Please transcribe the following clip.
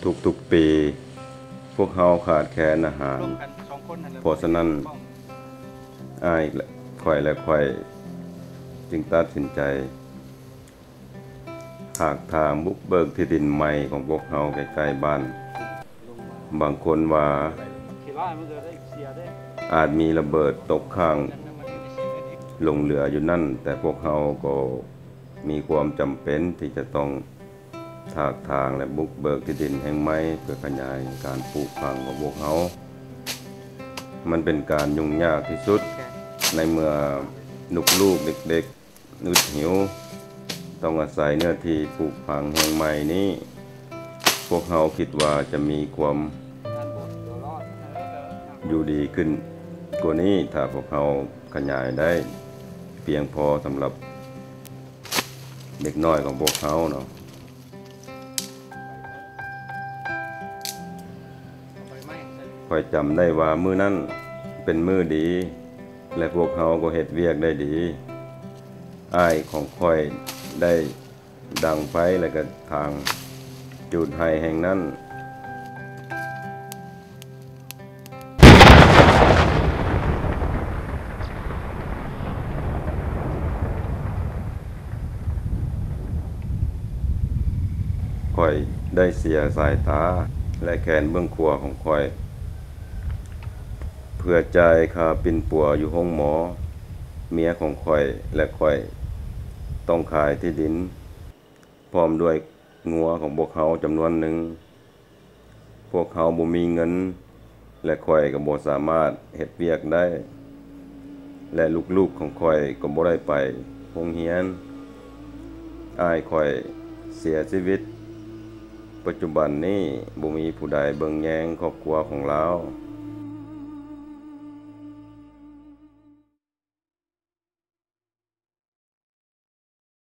ທຸກໆປີ ພວກເຮົາຂາດແຄນອາຫານ, ເພາະສະນັ້ນ ອ້າຍຂ້ອຍ ແລະ ຂ້ອຍຈຶ່ງຕັດສິນໃຈ ຖາກຖາງບຸກເບີກທີ່ດິນໃໝ່ຂອງພວກເຮົາໃກ້ໆບ້ານ. ບາງຄົນວ່າອາດມີລະເບີດຕົກຄ້າງຫຼົງເຫຼືອຢູ່ນັ້ນ, ແຕ່ພວກເຮົາກໍມີຄວາມຈຳເປັນທີ່ຈະຕ້ອງຖາກຖາງ ແລະ ບຸກເບີກທີ່ດິນແຫ່ງໃໝ່ເພື່ອຂະຫຍາຍການປູກຝັງຂອງພວກເຮົາ. ມັນເປັນການຫຍຸ້ງຍາກທີ່ສຸດ ໃນເມື່ອລູກໆເດັກໆ ອຶດຫິວ ຕ້ອງອາໄສເນື້ອທີ່ປູກຝັງແຫ່ງໃໝ່ນີ້. ພວກເຮົາຄິດວ່າຈະມີຄວາມຢູ່ດີຂຶ້ນກວ່ານີ້ ຖ້າພວກເຮົາຂະຫຍາຍໄດ້ພຽງພໍສຳລັບເດັກນ້ອຍຂອງພວກເຮົາເນາະ. ຂ້ອຍຈຳໄດ້ວ່າມື້ນັ້ນເປັນມື້ດີ ແລະ ພວກເຮົາກໍເຮັດວຽກໄດ້ດີ. ອ້າຍຂອງຂ້ອຍໄດ້ດັງໄຟ ແລະ ກະຖາງຈູດໄຮ່ແຫ່ງນັ້ນ. ຂ້ອຍໄດ້ເສຍສາຍຕາ ແລະ ແຂນເບື້ອງຂວາຂອງຂ້ອຍ ເພື່ອຈ່າຍຄ່າປິ່ນປົວຢູ່ໂຮງໝໍ. ເມຍຂອງຂ້ອຍ ແລະ ຂ້ອຍຕ້ອງຂາຍທີ່ດິນ ພ້ອມດ້ວຍງົວຂອງພວກເຮົາຈຳນວນໜຶ່ງ. ພວກເຮົາບໍ່ມີເງິນ ແລະ ຂ້ອຍກໍບໍ່ສາມາດເຮັດວຽກໄດ້ ແລະ ລູກໆຂອງຂ້ອຍກໍບໍ່ໄດ້ໄປໂຮງຮຽນ. ອ້າຍຂ້ອຍເສຍຊີວິດ. ປັດຈຸບັນນີ້ບໍ່ມີຜູ້ໃດເບິ່ງແຍງຄອບຄົວຂອງລາວ.